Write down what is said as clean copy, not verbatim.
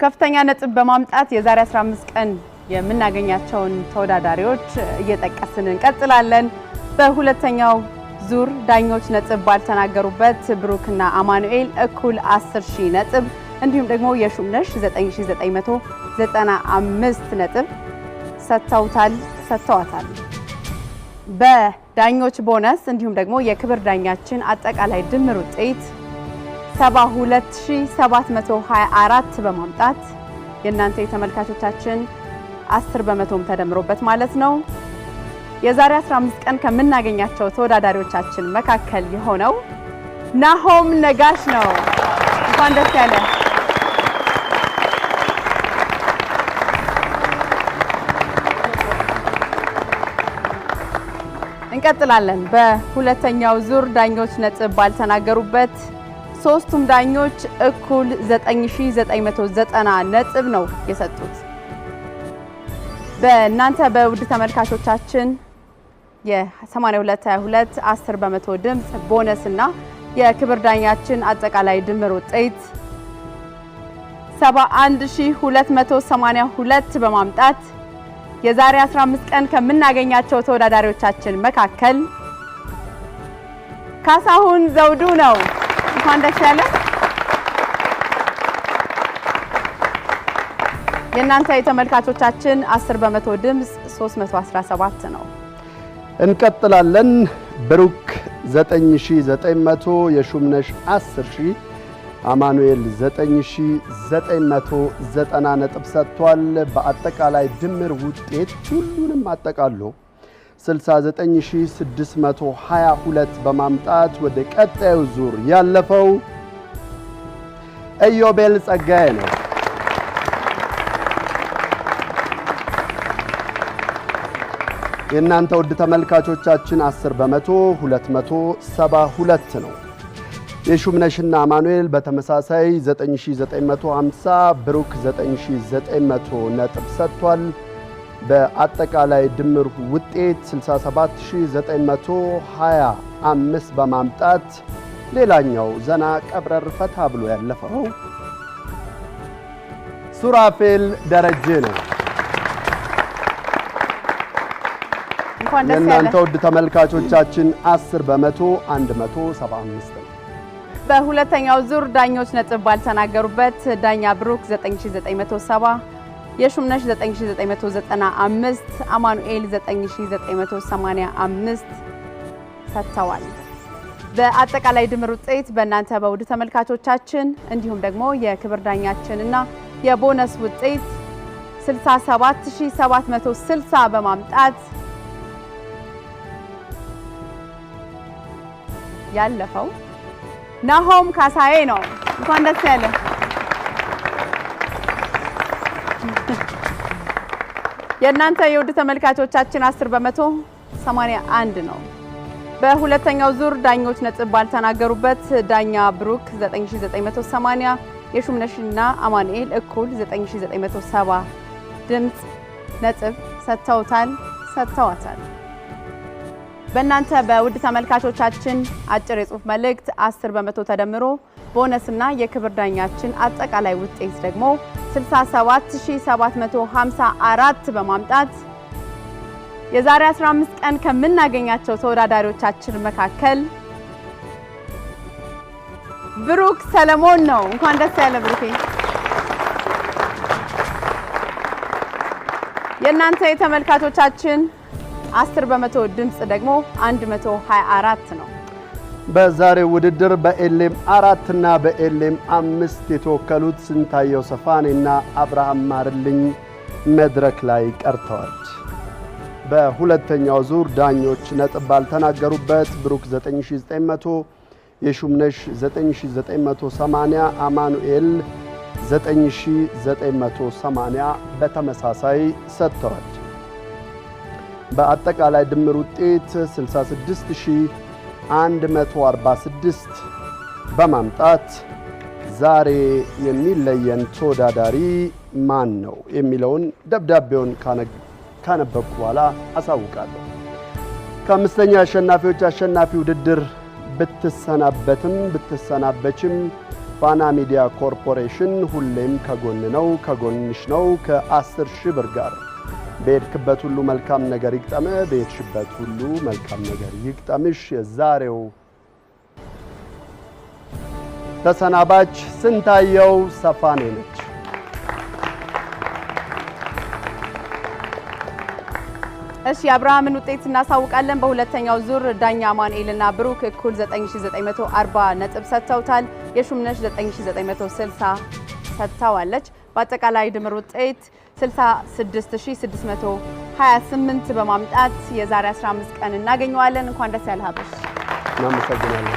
ከፍተኛ ነጥብ በማምጣት የዛሬ 15 ቀን የምናገኛቸውን ተወዳዳሪዎች እየጠቀስን እንቀጥላለን። በሁለተኛው ዙር ዳኞች ነጥብ ባልተናገሩበት ብሩክና አማኑኤል እኩል 10,000 ነጥብ እንዲሁም ደግሞ የሹምነሽ 9995 ነጥብ ሰጥተውታል ሰጥተዋታል። በዳኞች ቦነስ እንዲሁም ደግሞ የክብር ዳኛችን አጠቃላይ ድምር ውጤት 72724 በማምጣት የእናንተ የተመልካቾቻችን 10 በመቶም ተደምሮበት ማለት ነው፣ የዛሬ 15 ቀን ከምናገኛቸው ተወዳዳሪዎቻችን መካከል የሆነው ናሆም ነጋሽ ነው። እንኳን ደስ ያለ። እንቀጥላለን። በሁለተኛው ዙር ዳኞች ነጥብ ባልተናገሩበት ሶስቱም ዳኞች እኩል 9990 ነጥብ ነው የሰጡት። በእናንተ በውድ ተመልካቾቻችን የ8222 10% ድምፅ ቦነስ እና የክብር ዳኛችን አጠቃላይ ድምር ውጤት 71282 በማምጣት የዛሬ 15 ቀን ከምናገኛቸው ተወዳዳሪዎቻችን መካከል ካሳሁን ዘውዱ ነው። እንኳን ደስ ያለ። የእናንተ የተመልካቾቻችን 10% ድምፅ 317 ነው። እንቀጥላለን። ብሩክ 9900፣ የሹምነሽ 10,000፣ አማኑኤል 9990 ነጥብ ሰጥቷል። በአጠቃላይ ድምር ውጤት ሁሉንም አጠቃሎ 69622 በማምጣት ወደ ቀጣዩ ዙር ያለፈው ኢዮቤል ጸጋዬ ነው። የእናንተ ውድ ተመልካቾቻችን 10% 272 ነው። የሹምነሽና አማኑኤል በተመሳሳይ 9950፣ ብሩክ 9900 ነጥብ ሰጥቷል። በአጠቃላይ ድምር ውጤት 67925 በማምጣት ሌላኛው ዘና ቀብረር ፈታ ብሎ ያለፈው ሱራፌል ደረጀ ነው። እንኳን ደስ ያለ። የእናንተ ውድ ተመልካቾቻችን 10% 175 ነው። በሁለተኛው ዙር ዳኞች ነጥብ ባልተናገሩበት ዳኛ ብሩክ 9970፣ የሹምነሽ 9995፣ አማኑኤል 9985 ሰጥተዋል። በአጠቃላይ ድምር ውጤት በእናንተ በውድ ተመልካቾቻችን እንዲሁም ደግሞ የክብር ዳኛችንና የቦነስ ውጤት 67760 በማምጣት ያለፈው ናሆም ካሳዬ ነው። እንኳን ደስ ያለ። የእናንተ የውድ ተመልካቾቻችን 10% 81 ነው። በሁለተኛው ዙር ዳኞች ነጥብ ባልተናገሩበት ዳኛ ብሩክ 9980፣ የሹምነሽና አማኑኤል እኩል 9970 ድምፅ ነጥብ ሰጥተውታል ሰጥተዋታል። በእናንተ በውድ ተመልካቾቻችን አጭር የጽሁፍ መልእክት 10% ተደምሮ ቦነስና የክብር ዳኛችን አጠቃላይ ውጤት ደግሞ 67754 በማምጣት የዛሬ 15 ቀን ከምናገኛቸው ተወዳዳሪዎቻችን መካከል ብሩክ ሰለሞን ነው። እንኳን ደስ ያለ ብሩኬ። የእናንተ የተመልካቾቻችን 10% ድምፅ ደግሞ 124 ነው። በዛሬው ውድድር በኤልኤም 4 እና በኤልኤም 5 የተወከሉት ስንታየው ሰፋኔና አብርሃም ማርልኝ መድረክ ላይ ቀርተዋል። በሁለተኛው ዙር ዳኞች ነጥብ ባልተናገሩበት ብሩክ 9900፣ የሹምነሽ 9980፣ አማኑኤል 9980 በተመሳሳይ ሰጥተዋል። በአጠቃላይ ድምር ውጤት 66146 በማምጣት ዛሬ የሚለየን ተወዳዳሪ ማን ነው የሚለውን ደብዳቤውን ካነበብኩ በኋላ አሳውቃለሁ። ከአምስተኛ አሸናፊዎች አሸናፊ ውድድር ብትሰናበትም ብትሰናበችም ፋና ሚዲያ ኮርፖሬሽን ሁሌም ከጎን ነው፣ ከጎንሽ ነው። ከ10,000 ብር ጋር በሄድክበት ሁሉ መልካም ነገር ይግጠምህ፣ በሄድሽበት ሁሉ መልካም ነገር ይግጠምሽ። የዛሬው ተሰናባች ስንታየው ሰፋኔ ነች። እሺ፣ የአብርሃምን ውጤት እናሳውቃለን። በሁለተኛው ዙር ዳኛ አማኑኤልና ብሩክ እኩል 9940 ነጥብ ሰጥተውታል። የሹምነሽ 9960 ሰጥተዋለች። በአጠቃላይ ድምር ውጤት 66628 በማምጣት የዛሬ 15 ቀን እናገኘዋለን። እንኳን ደስ ያለህ አብርሽ። እናመሰግናለን።